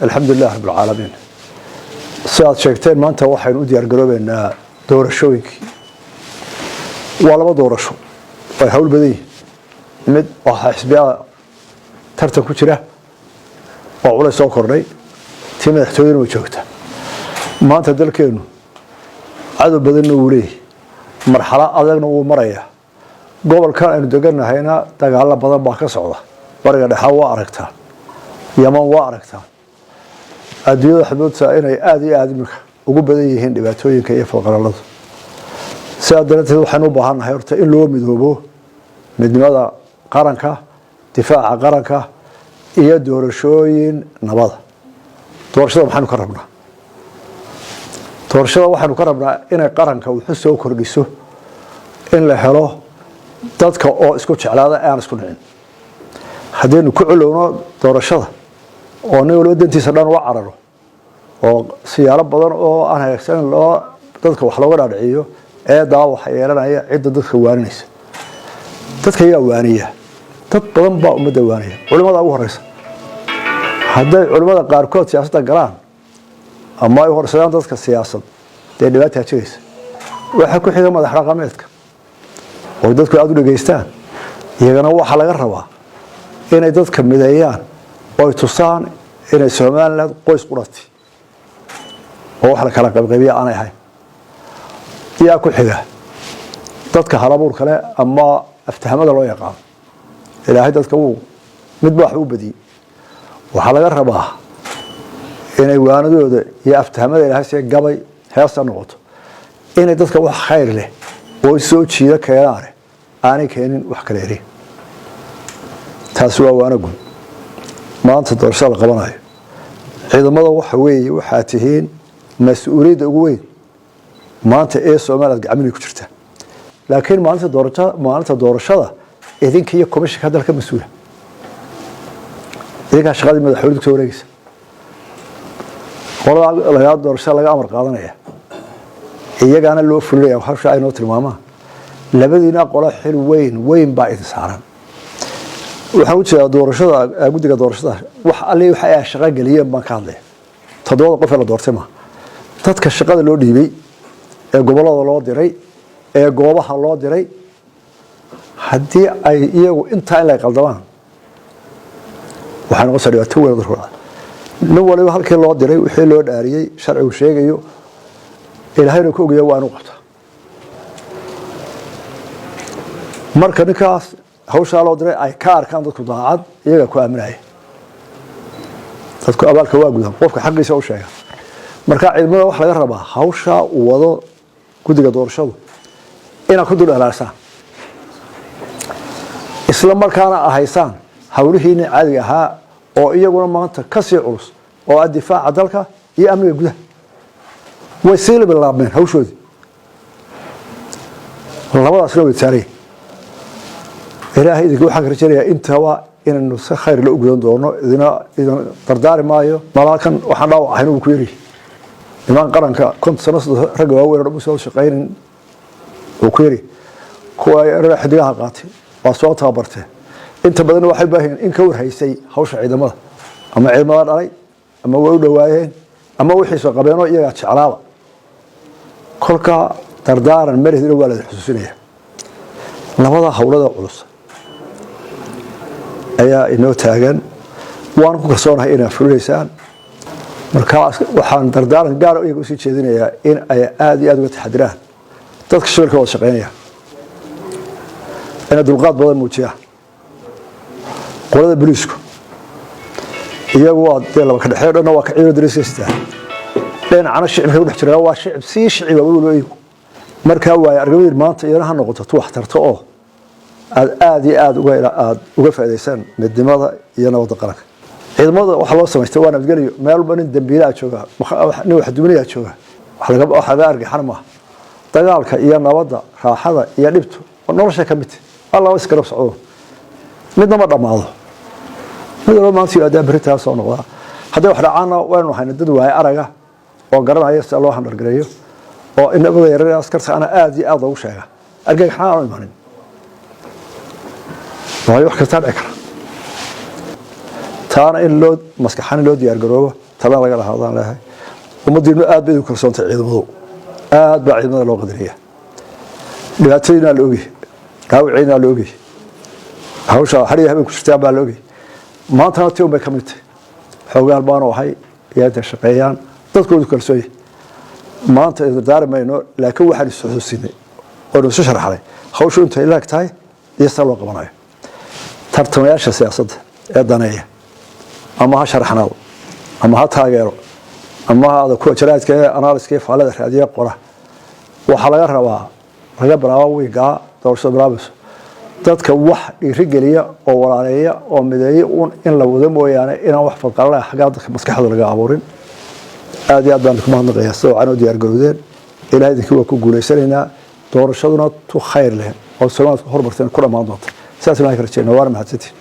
Alxamdu lilah rab alcaalamiin. Sidaad sheegteen, maanta waxaynu u diyaargaroobeynaa doorashooyinkii. Waa laba doorasho, way hawl badan yihin. Mid waxaa xisbiyada tartan ku jira oo culays soo kordhay, tii madaxtooyaduna way joogta. Maanta dalkeenu cadow badanna wuu leeyahy, marxalo adagna wuu marayaa. Gobolkan aynu deganahayna dagaalo badan baa ka socda. Bariga Dhexa waa aragtaa, Yaman waa aragtaa, adduunyada waxaad moodtaa inay aada iyo aada iminka ugu badan yihiin dhibaatooyinka iyo falqaraladu. Sidaa darateed waxaynu u baahannahay horta in loo midoobo midnimada qaranka, difaaca qaranka iyo doorashooyin nabada. Doorashada maxaynu ka rabnaa? Doorashada waxaynu ka rabnaa inay qaranka wuxu soo kordhiso, in la helo dadka oo isku jeclaada, aan isku dhicin. Haddaynu ku colowno doorashada oo nin waliba dantiisa dhan uga cararo oo siyaalo badan oo aan hagaagsanin loo dadka wax looga dhaadhiciyo, eedaa waxa yeelanaya cidda dadka waaninaysa. Dadka ayaa waaniya, dad badan baa ummadda waaniya, culimada ugu horeysa. Hadday culimada qaarkood siyaasadda galaan ama ay horsadaan dadka siyaasad, dee dhibaataa jiraysa. Waxaa ku xiga madax dhaqameedka oo dadku aada u dhegeystaan. Iyagana waxaa laga rabaa inay dadka mideeyaan oo ay tusaan inay Somaliland qoys qurati oo wax la kala qaybqaybiya aanay ahayn. Yaa ku xiga? Dadka halabuur kale ama aftahamada loo yaqaano. Ilaahay dadka wuu midba wax u badiyey. Waxaa laga rabaa inay waanadooda iyo aftahamada Ilaahay see gabay heesta noqoto, inay dadka wax khayr leh oo soo jiida keenaane, aanay keenin wax kala erin. Taasi waa waana guud. Maanta doorashada la qabanayo, ciidamada waxa weeye waxaa tihiin mas-uuliyadda ugu weyn maanta ee Somaliland gacmihii ku jirta. Laakiin maalinta doorasha, maalinta doorashada, idinka iyo commissionka dalka mas-uula, idinkaa shaqadii madaxweynadu kusoo wareegeysa. Qoladaa lagaa doorashada laga amar qaadanaya, iyagaana loo fulinaya hawsha ay noo tilmaamaan. Labadiina qolo xil weyn weyn baa idin saaran. Waxaan u jeedaa doorashada, guddiga doorashada, wax alli waxa ay shaqo geliyeen baan ka hadlaya. Toddobada qof ee la doortay maaha, dadka shaqada loo dhiibay ee gobollada loo diray ee goobaha loo diray, haddii ay iyagu intaa in ay qaldamaan, waxay noqonaysaa dhibaato weyn oo dalka dhacda. Nin waliba halkii loo diray, wixii loo dhaariyey, sharcigu sheegayo, Ilaahayna ku ogaya, waa inuu qabtaa. Marka ninkaas hawshaa loo diray ay ka arkaan dadku daacad, iyaga ku aaminaya. Dadku abaalka waa gudan, qofka xaqiisa u sheega. Marka ciidamada waxa laga rabaa hawshaa uu wado guddiga doorashadu inaad ku dul ilaalisaan, isla markaana ahaysaan hawlihiina caadiga ahaa oo iyaguna maanta ka sii culus, oo ah difaaca dalka iyo amniga gudaha. Way sii bilaabmeen hawshoodii, labadaasna way saarayeen. Ilaahay idinka waxaan ka rajaynayaa intaba inaynu si khayr la u gudan doono. Idina idin dardaari maayo. Malaakan waxaan dhaawac ahayn uu ku yiri niman qaranka 50 sano, ragga waaweyn oo dhan soo shaqaynin uu ku yiri. Kuwa xidigaha qaatay waa soo tababartee. Inta badan waxay baahiin in ka warhaysay hawsha ciidamada, ama ciidamada dhalay, ama way u dhawaayeen, ama wixiisa qabeenoo iyagaa jeclaaba. Kolka dardaaran marihina waa la xusuusinaya. Labada hawlada culus ayaa inoo taagan, waan ku kalsoonahay inaad fulinaysaan. Markaa waxaan dardaaran gaara iyaga usii jeedinayaa in ay aada iyo aada uga taxadiraan dadka shicibka wada shaqeynaya, inay dulqaad badan muujiyaan. Qolada boliisku iyagu waa dee laba ka dhexeeyo, dhanna waa ka ciidan dariska, dhinacana shicibka ku dhex jiraan, waa shicib sii shiciba weliba iyagu. Markaa waaye argamadir maanta iyana ha noqoto tu wax tarto oo aad aada iyo aada uga aada uga faa'idaysaan midnimada iyo nabadda qaranka. Ciidamada waxaa loo samaystay waa nabadgelyo. Meel walba nin dambiilaa jooga, nin wax duminayaa jooga, wax laga argixana maaha. Dagaalka iyo nabadda, raaxada iyo dhibtu nolosha ka mid tahy, laba isgarab socdo, midna ma dhammaado. Mid walba maanta yidhahdaa berritaa soo noqdaa. Hadday wax dhacaanna waynu hayna dad waaye araga oo garanaya sida loo handhargareeyo, oo inamada yarar askarta ana aada iyo aada loogu sheega argagaxna aanu imanin, waayo wax kastaa dhici kara. Taana in loo maskaxan loo diyaar garoobo. Talana laga lahaadaan leeyahay. Ummaddiinu aad bay u kalsoontay ciidamadu, aad baa ciidamada loo qadariya. Dhibaatadiinaa la ogyahay, dhaawiciinaa la ogyahay, hawsha xariya habeen ku jirtaan baa la ogyahay. Maantana ti un bay ka mid tahay. Xoogaal baanu ahay iyo intay shaqeeyaan dadkoodu kalsoon yahay. Maanta isdardaari mayno, laakiin waxaan isu xusinay oonu isu sharaxnay hawshu intay laag tahay iyo sida loo qabanayo. Tartamayaasha siyaasadda ee daneeya, ama ha sharaxnaado ama ha taageero ama ha aada kuwa jaraadka ee analysis-ka iyo faallada raadiya qora, waxaa laga rabaa laga bilaabo wiigaa doorashada bilaabayso dadka wax dhiirigeliya oo walaaleeya oo mideeya un in la wado mooyaane, inaan wax fadqalana xaggaa dadka maskaxda laga abuurin. Aad iyo aad baan ku mahadnaqayaa sida wacan oo diyaar garowdeen. Ilahay idinkii waa ku guulaysanaynaa. Doorashaduna tu khayr leh oo Soomaaliya ku horumarteen ku dhammaan doonta, saas ilahay ka rajeynaa. Waana mahadsantiin.